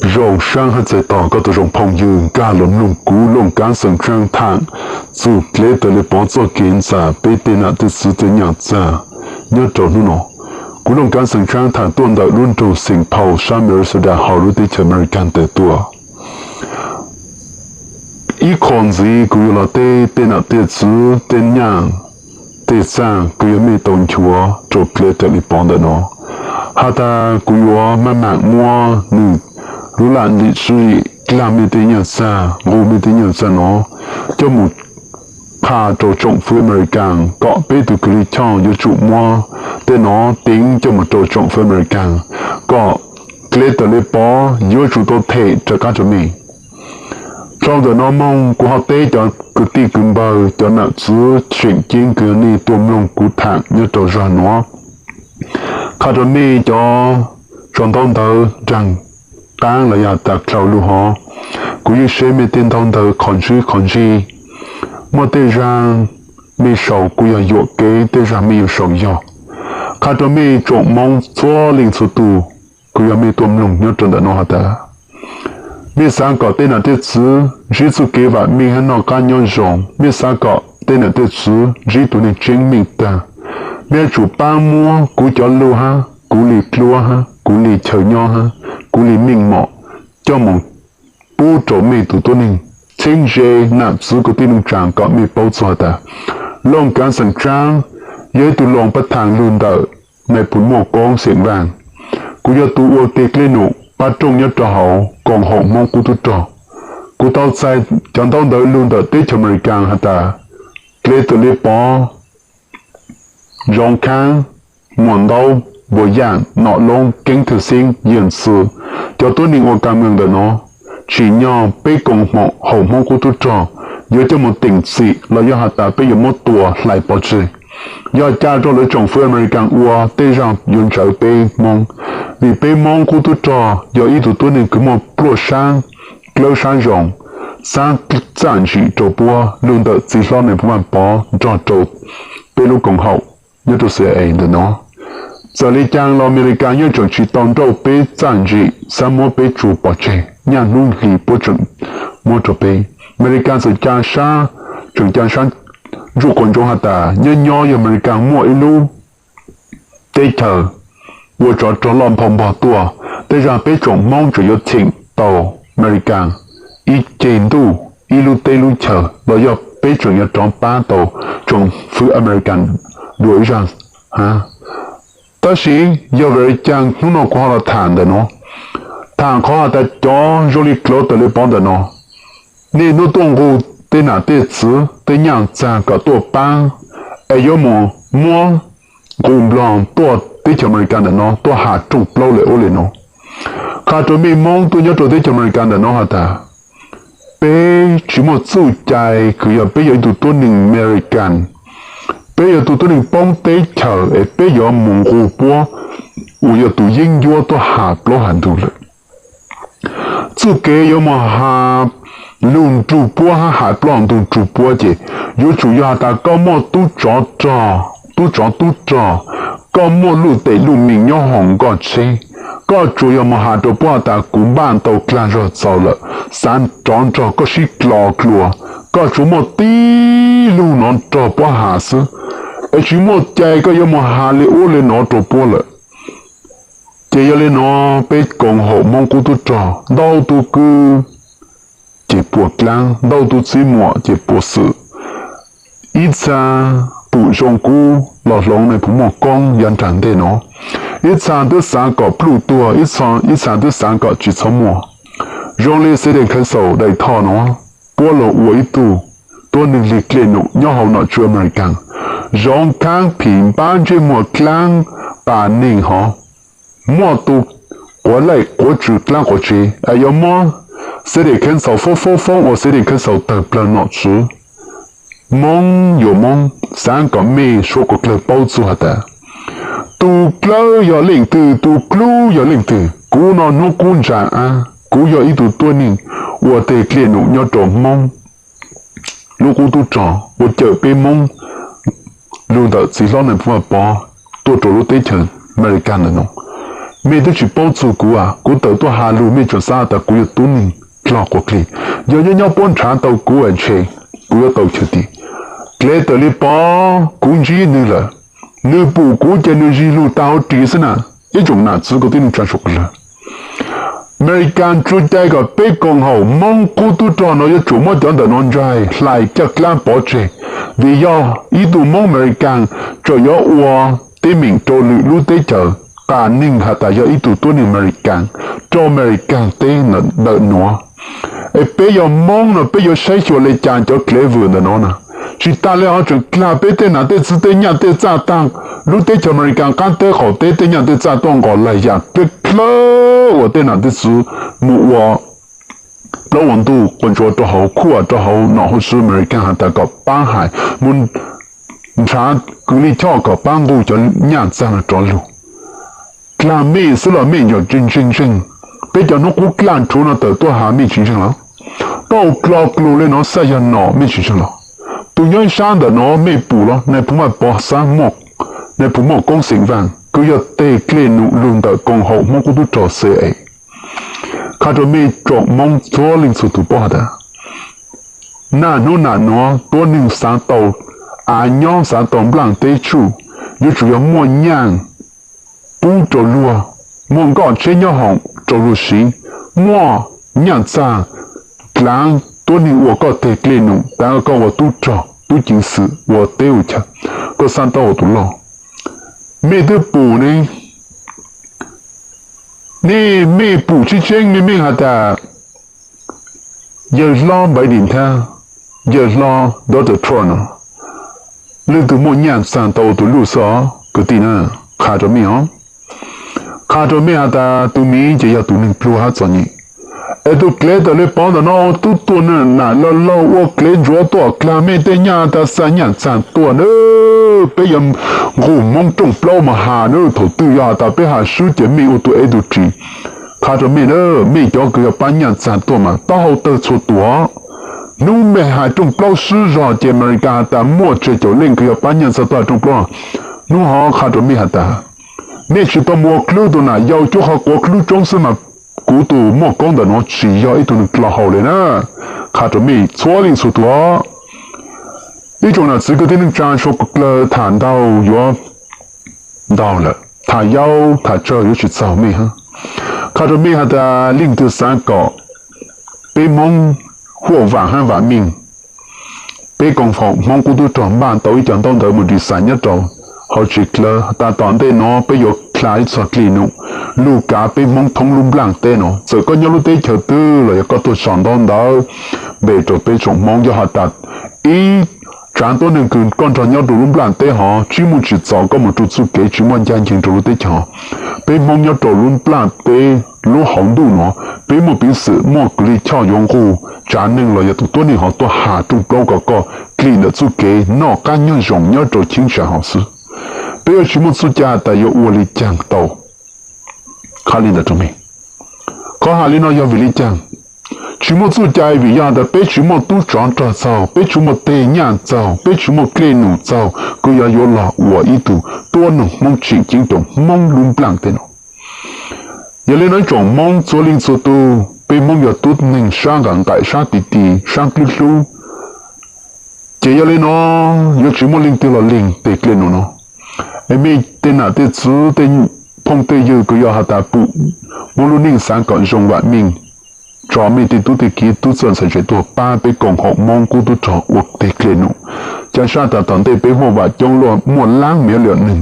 Zoo saab hab txais tos koj tug zoo phooj ywg nkag los mloog kuv Looj Kab Xeem Tshaab thaam txug Dlev Tawm Le Pov txoj kev ntxas peb tej nam tej txwv tej nyaaj txag nyob rau hnub no. Kuv Looj Kab Xeem Tshaab thaam tuaj ntawm lub nroog Saint Paul saab Minnesota hauv lub teb chaws America tawm tuaj. Ib qho ntxiv kuv yuav los teb tej nam tej txwv tej nyaaj tej txag kuv yuav mej tau nchuav rau Dlev Tawm Le Pov ntawm no, has tas kuv yuav maj mam muab nwg lub laj lim sib lim dlaag mej tej nyaaj txag, nqug mej tej nyaaj txag no coj mus qha rau tsoom fwv America kom peb tug kws le choj yuav tsum muab tej no teev coj mus rau tsoom fwv America kom Dlev Tawm Le Pov yuav tsum tau them rov qab rau mej. Dhau ntawm no moog kuv ho teb cov kwv tij kwv npawg, cov nam txwv tseem ceeb kws nej tuaj mloog kuv thaam nyob rau zag nuav, qha rau mej cov tso ntaub ntawv nraag qaab los yog tas dlhau lug hov, kuv yeej saib mej tej ntaub ntawv qhov ntswb qhov ntsig. Muaj tej zag mej sau kuj yog yuam kev, tej zag mej yuav sau yog. Qha rau mej tsoom Moob txhua leej txhua tug kws yog mej tuaj mloog nyob rau ntawm no has tas, mej xaav kom tej nam tej txwv ntsib txuj kev vaam meej hab noj qab nyob zoo, mej xaav kom tej nam tej txwv ntsib tug neeg tseeb meej tag, mej yuav tsum paab muab kuv cov lug hab kuv le dluab hab kuv le chaw nyob hab kuv le meej mom coj mus pub rau mej tug tuab neeg. Txheeb ze nam txwv kwv tij neej tsaa kom mej paub txug has tas, Looj Kab Xeem Tshaab yog ib tug Looj Pab Thaag lug ntawm Nais Phoo Muaj Koob Xeem Vaaj. Kuv yog tug ua teg dlej num pab rooj nyob rau hauv koom haum Hmoob Qub Tub Rog. Kuv tau txais cov ntaub ntawv lug ntawm teb chaws Amelikas has tas, Dlev Tawm Le Pov, Zoov Khaab, Muas Ntaub, Npuas Yaaj, Nom Loob, Keeb Thawj Xeeb, Yeej Txwj, cov tuab neeg ua kas meej ntawm no, tsim nyog peb koom haum Hmoob Qub Tub Rog yuav coj mus teem txim los yog has tas peb yuav muab tua hlais pov tseg. Yog ca rau lawv tsoom fwv Amelikas ua tej zag yuav ntsawv peb Hmoob, vim peb Hmoob Qub Tub Rog yog ib tug tuab neeg kws muaj pluaj sab dlawb sab zoo, xab txaj ntsim rau puab lug ntawm txiv hlob Nais Phoo Vaaj Pov nrog rau peb lub koom haum nyob rau C I A ntawm no. Txawm le caag los Amelikas yeej tseem tsis tau nrauj peb txaj ntsim xab muab peb tsuj pov tseg, nyaj hnub hli puab tseem muab rau peb. Amelikas txawm ca sab, tseem ca sab ntsuj quas ntsoov has tas nyob nyob yog Amelikas muaj ib lub teb chaws ua tsov rog loj nphau npog tuaj, tej zag peb tsoom Hmoob tseem yuav cheem tau Amelikas ib ceg ntuj, ib lub teb lub chaws los yog peb tseem yuav rov pab tau tsoom fwv Amelikas dua ib zag hab. Tab sis yog vim le caag hnub no kuv ho los tham ntawm no, tham qhov has tas cov zoo li Dlev Tawm Le Pov ntawm no, nej hnub tuaj nqug tej nam tej txwv tej nyaaj txag kom tuaj paab, es yuav mus muab nqus Nplog tuaj teb chaws Amelikas ntawm no tuaj has rooj plaub le ua le no. Qha rau mej Moob tuaj nyob rau teb chaws Amelikas ntawm no has tas, peb tsis muaj txuj cai kws yog peb yog ib tug tuab neeg Amelikas, peb yog tug tuab neeg poob teb chaws es peb yuav mus nqug puab uas yog tus yeeb ncuab tuaj has plaub has ntug lawm. Txuj kev yuav mus has lug nrug puab hab has plaub has ntug nrug puab ces yuav tsum yog has tas koj muaj tub tsov rog, tub tsov tub rog, koj muaj luj tes luj meem nyob hauv nkoj tsheb, koj tsuas yog mus has rau puab has tas kuv npaj tau dlaag zog txaus lawm, xaav rov nrog koj sib dlo dlua, koj tsuas muaj tib lug no nrog puab has xwb, es tsis muaj cai koj yuav mus has le ub le no rau puab lawm. Ces yog le no, peb koom haum Moob Qub Tub Rog ntau tug kwv ces puas dlaab, ntau tug txiv muam ces puas xwm. Ib txha pum zoo kub los hloov Nais Phoo Muaj Koob yav nraag ntej no, ib txha twb xaav kom pluj tuag, ib txha twb xaav kom tsis txhob muaj. Zoo li City Council Daim Thoj no, puab los ua ib tug tuab neeg lig dlej num nyob hauv nom tswv Amelikas, Zoov Khaab phim npab ntsej muag dlaab pas neeg hov, muaj tus quav laij quav tswv dlaab quav tsev, es yuav muab City Council foob foob foob ua City Council tawg plawg nom tswv. Moob yuav Moob, xaav kom mej suav kuas dlawg paub txug has tas, tus dlawb yog leej twg, tus dlub yog leej twg. Kuv no Hnub Kub Ntsa Ab, kuv yog ib tug tuab neeg ua teg dlej num nyob rau Moob lub qub tub rog, ua cawm peb Moob lug ntawm txiv hlob Nais Phoo Vaaj Pov tuaj rau lub teb chaws Amelikas ntawm no. Mej twb tsis paub txug kuv a, kuv tawm tuaj has lug mej tseem xaav tas kuv yog tub neeg dlog quas dlig. Yog nyob nyob puab nrhav tau kuv ntshe kuv yuav tau chaw tis. Dlev tawm li pov kuv ntsib nwg lawm, nwg pum kuv ces nwg zig lug taag huv ris xwb na. Ib tsoom nam txiv kwv tij neej tsaa suav dlawg, American tsuas cai kom peb koom haum Moob qub tub rog no yuav tsum muab cov ntawm no ntsaig hlais caj dlaab pov tseg, vim yog ib tug Moob American tseem yuav ua teeb meem rau lwm lub teb chaws, qas neeg has tas yog ib tug tuab neeg American rau American teb ntawm nuav. Es peb yog Moob no peb yuav saib xyuas le caag cov dlev vwm ntawm no na. Tsis tas le ho tseem dlag peb tej nam tej txiv tej nyaj tej txaj taag lub teb chaws American qaab teb qaum teb tej nyaj tej txaj tuaj nqos laig yam dlawb dlawb uas tej nam tej txiv mus ua plaub ua ntuj quas ntsuav rau hauv khuaj rau hauv nom hauv tswv American has tas kom paab hais mus nrhav kws lij choj kom paab nquj cov nyaj txag no rov lug. Dlag mej xwb los mej nyuam tsis ntseeg ntseeg? Peb cov hnub qub dlaj rhuav no tawm tuaj has mej tsis ntseeg los? Tau dlo dlug le no xaj yog nom mej tsis ntseeg los? Tug nyob ib sab ntawm no mej pum los? Nais phoo Vaj Pov Xab Muaj, nais phoo Muaj Koob Xeem Vaaj kws yog teg dlej num lug ntawm koom haum Moob qub tub rog C I A. Qha rua mej tsoom Moob txhua leej txhua tug paub has tas, naj hnub nam nuav tuab neeg xaav tau av nyob xaav tau nplaaj teb tsuj, yuav tsum yog muaj nyaaj pub rau luag, muaj nkoj tsheb nyob hoom rau luag siv, muaj nyaaj txag dlaav tuab neeg ua koj teg dlej num, tas koj ua tub rog tub ceev xwm ua teb ua chaw, koj xaav tau ua tus loj. Mej twb pum ne, nej mej pum tseeb tseeb mej mej has tas yawg hlob Biden thiab yawg hlob Donald Trump no, leej twg muaj nyaaj txag tau ua tus luj xwb os kwv tij na. Qha rua mej os, qha rua mej has tas tus miv ces yog tus neeg pluag hab txom nyem. Es tus dlev tawm le pov ntawm no tub tuaj nam laug laug ua dlev ntsuav tuaj dlag mej tej nyaj tas xa nyaaj txag tuaj na. Peb yuav nqug Moob rooj plaub mas has na, thaum twg yog has tas peb has swb ces mej ua tus ev tus ris. Qha rua mej na, mej cov kws yog pab nyaaj txag tuaj mas taub hau tawg txhua tus os. Hnub mej hais rooj plaub swb zog ces America has tas muaj tsawg caum leej kws yog pab nyaaj txag tuaj hais rooj plaub. Hnub hov qha rua mej has tas, mej tsis tau mus ua dlub tus nam yau cuab qhov quav dlub tsoob xwb mas kuv tus Muaj Koob ntawm nuav tsis yog ib tug neeg dlhau hau le na. Qha rua mej txhua leej txhua tus os. Ib tsoom nam txiv kwv tij neej tsa suav dlawg, tham ntau yuav ntau lawm, tham yau tham tsawg yuav tsis txaus mej hab. Qha rua mej has tas leej twg xaav kom peb Hmoob huaj vaam hab vaam meej, peb koom haum Hmoob qub tub rog npaj tau ib co ntaub ntawv mus design nyob rau hauv tsev dlawb tas tom ntej nuav peb yuav dlha ib txog dlej num lug kav peb Hmoob thoob lub nplaaj teb no. Txawm koj nyob lub teb chaws twg los yog koj tuaj sau ntaub ntawv npe rau peb tsoom Hmoob, yog has tas ib tsaav tuab neeg kws koj nrog nyob rau lub nplaaj teb hov tsi muaj tsim txom koj mus rua txuj kev tsi muaj ncaj nceeg rau lub teb chaws hov. Peb Hmoob nyob rau lub nplaaj teb lub hauv ntuj nuav peb muaj peev xwm muaj kws lij choj yuav nqug tsaav neeg los yog tus tuab neeg hov tuaj has rooj plaub kom koj dlim ntawm txuj kev noj qab nyob zoo nyob rau cheeb tsam hov xwb. Peb yuav tsis muaj txuj cai tas yuav ua li caag tau. Qha li ntawd rua mej. Qhov has li no yog vim li caag? Tsis muaj txuj cai vim yog has tas peb tsis muaj tub tsov rog txaug, peb tsis muaj teg nyaj txaug, peb tsis muaj dlej num txaug kws yog yuav lug ua ib tug tuab neeg Hmoob tseem ceeb rau Hmoob lub nplaaj teb no. Yog li no ib tsoom Hmoob txhua leej txhua tug, peb Hmoob yog tub neeg sab nqaim nqaim sab tiv tiv sab dlub dlub, ces yog li no yuav tsis muaj leej twg los leeg teg dlej num no. Es mej tej nam tej txiv tej phooj tej ywg kws yog has tas pum Moob lub neej xaav kom zoo vaam meej, tso mej tej tub tej kiv tub txawj ntxhais ntse tuaj pab peb koom haum Moob qub tub rog ua teg dlej num. Ca sab tas tom ntej peb huaj vaam coob luaj muaj lab million neeg.